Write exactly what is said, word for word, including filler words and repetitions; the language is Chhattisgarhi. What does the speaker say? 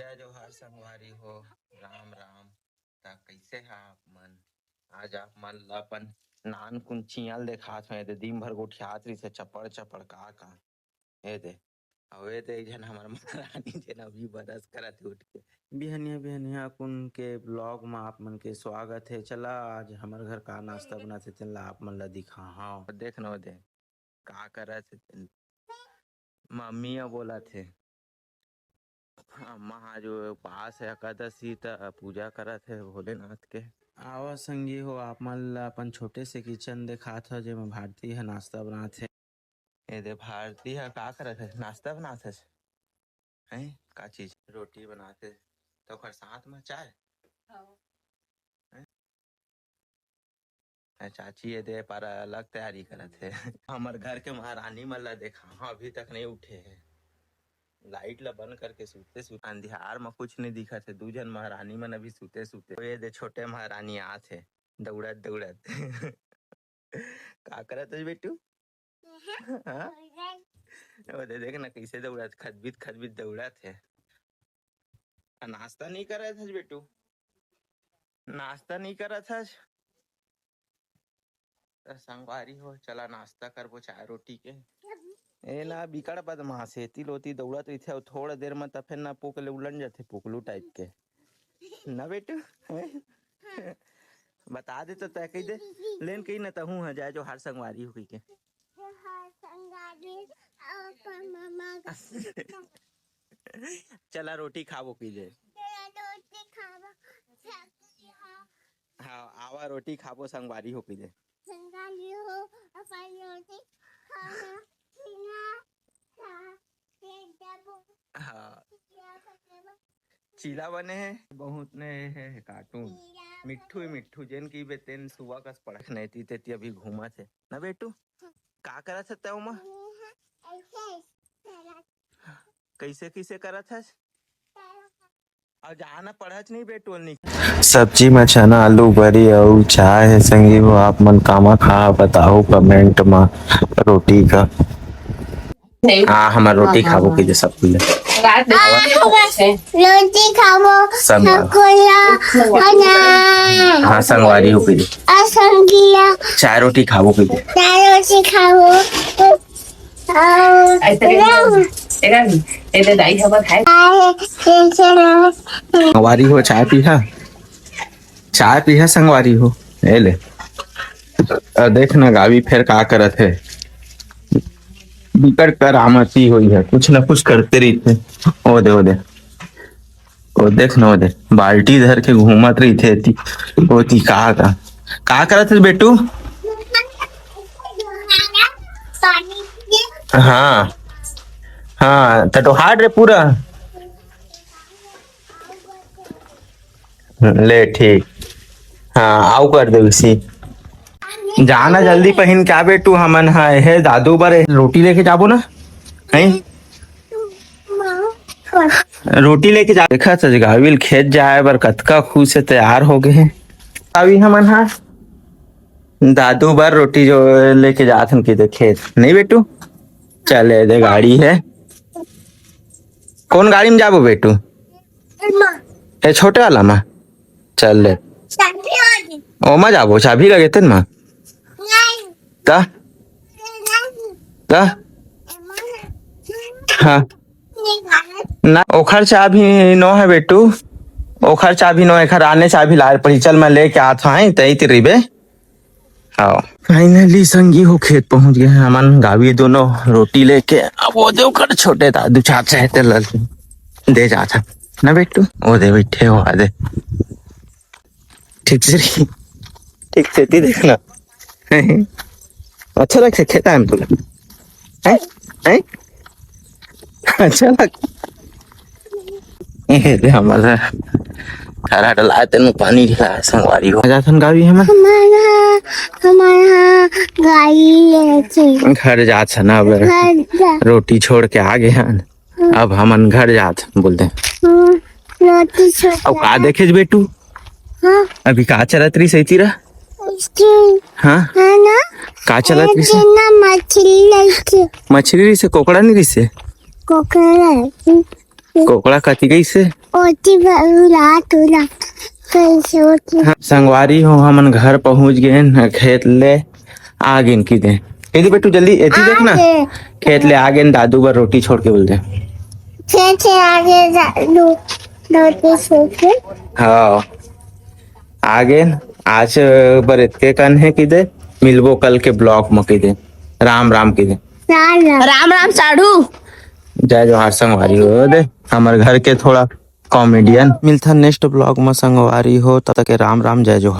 जय जोहार संगवारी हो, राम राम। त कइसे ह आप मन? आज आप मन ल अपन नानकुन चियां ल देखात हंव, एदे दिन भर गोठियात रहिस हे चपड़ चपड़ का का। एदे, अउ एदे एक झन हमर महारानी जेन अभी brush करत हे उठ के। बिहनिया बिहनिया कुन के vlog म आप मन के स्वागत हे। चला आज हमर घर का नाश्ता बनात हे तेन ल आप मन ल दिखाहंव। देख न ओदे का करत हे तेन। मम्मी ह बोलत हे। अम्मा ह जो उपास हे एकादशी त पूजा करत हे भोलेनाथ के। आवा संगी हो, आप मन ल अपन छोटे से kitchen देखात हव, जेमा भारती ह नाश्ता बनात हे। एदे भारती ह का करत हे? नाश्ता बनात हे। हैं? का चीज? रोटी बनात हे। त ओकर साथ म चाय? हाँ। हैं? ए चाची, एदे पारा अलग तैयारी करत हे। हमर घर के महारानी मन ल देखा, हाँ, अभी तक नइ उठे हे। Light ल बंद करके सुते सुते, अंधियार म कुछ नइ दिखत हे। दू झन महारानी मन अभी सुते सुते। एदे छोटे महारानी आत हे, दौड़त दौड़त। का करत हस बेटू? हाँ? ओदे देख न कइसे दौड़त, खदबित खदबित दौड़त हे। आ नाश्ता नइ करत हस बेटू? नाश्ता नइ करत हस? त संगवारी हो, चला नाश्ता करबो चाय रोटी के। ए ना बिकट बदमाश हे, एती लोती दौड़त रहिथे अउ थोड़ा देर म त फेर न पोक ले उलट जाथे, पोकलू type के। ना बेटू? बता दे तो तैं कहि दे, लेन कहि न तहूँ ह, जय जोहार संगवारी हो कहि के। जोहार संगवारी, अपन मम्मा का चला रोटी खाबो कहि दे। चला रोटी खाबो, सब्जी हाँ। हाँ, आवा रोटी खाबो संगवारी हो कहि दे। संगवारी हो, अपन रोटी खाना, पीना, खा, फिर जाबो। हाँ। क्या करबो? चीला बने हे, बहुत ने हे, हे cartoon। चीला मिट्ठू ही बने। मिट्ठू, जेन कहिबे तेन सुआ कस पड़त हे, एती तेती अभी घूमत हे। ना बेटू? हाँ। का करत हे तैं ओमा? नहीं है, ऐसे, ऐसे करत। कइसे, कइसे करत हस? करत। अउ जाना पढ़त नहीं बेटू, नहीं। सब्जी म चना, आलू, बरी अउ चाय हे संगी हो। आप मन कामा खा बताहू comment म। रोटी का। हाँ, हमर रोटी खाबो कहि दे सब कुछ। रात में खाबो। रोटी खाबो, सब खाबो। सकोला, अनार। हाँ, संगवारी हो कहि दे। और संगिया। चाय रोटी खाबो कहि दे। चाय रोटी खाबो। अउ ऐसे करके एकर, एकर दाई हबर खाए। संगवारी हो, चाय पीहा। चाय पीहा संगवारी हो। ए ले। अ, देख ना, गावी फेर का करत हे। बिकट करामती होई हे, कुछ ना कुछ करते रहिथे। ओ दे, ओ दे। ओ देख ना, ओ दे। बाल्टी धर के घूमत रहिथे एती, ओती का, का। का करत हे बेटू? हाँ। हाँ, त डोहार रे पूरा। ले ठीक। हाँ, आउ कर दे उसी। जाना जल्दी पहिन के आ बेटू, हमन ह, हे दादू बर रोटी लेके जाबो ना, हैं? रोटी लेके जा। देखा सजगावी ल खेत जाए बर कतका खुश हे, तैयार हो गे हे। अभी हमन ह दादू बर रोटी जो लेके जात हन कि दे खेत, नहीं बेटू? चल, ए दे गाड़ी हे। कौन गाड़ी में जाबो बेटू? ए छोटे वाला में? चल ले। ओमा जाबो, चाबी लगे तेन मा। त? त? हाँ। ना, ओखर चाबी नो हे बेटू। ओखर चाबी नो, एखर आने चाबी लाए पड़ी। चल, मैं लेके आत हूँ, तई ती रहिबे। आओ। Finally संगी हो खेत पहुंच गे हन हमन। गावी दोनों रोटी लेके, अब ओ दे ओकर छोटे दादू चाचा हे तेला दे जात हन। ना बेटू, ओ दे बइठे हो, आ दे। ठीक से रही, ठीक से ती देखना। अच्छा लगथे खेत आए म तोला? हैं? हैं? अच्छा लग, ए दे हमर घर हटा लाए तेन पानी ढिला संगवारी हो। जाथन गावी हमन। हमारा, हमारा गाड़ी लेके। घर जात हन अब। घर जा। रोटी छोड़ के आ गे हन। हाँ। अब हमन घर जात बोलते। हाँ, रोटी छोड़ अब के का आ। देखेच बेटू? हाँ। अभी का चलत रहिस हे तेरा? इसकी हाँ? है ना? का चलत रहिस हे? ना मछली लेके। मछली रहिस हे, कोकड़ा नहीं रहिस हे? कोकड़ा है। कोकड़ा कति गइस हे? ओती बउला तुला। कैसे होती? हाँ, संगवारी हो, हमन घर पहुंच गेन, खेत ले आ गेन किदे। कहि दे बेटू, जल्दी एती देख ना। खेत ले आ गेन, दादू बर रोटी छोड़ के बोल दे। खेत से आगे जा-, दो, दो तीन छोड़ के। हाँ, आ गेन। आज बर एतके कन हे किदे, मिलबो कल के vlog म किदे। राम राम किदे। राम राम। राम राम साढ़ू। जय जोहार संगवारी हो दे, हमर घर के थोड़ा comedian। मिलथन next vlog म संगवारी हो, तब तक के राम राम, जय जोहार।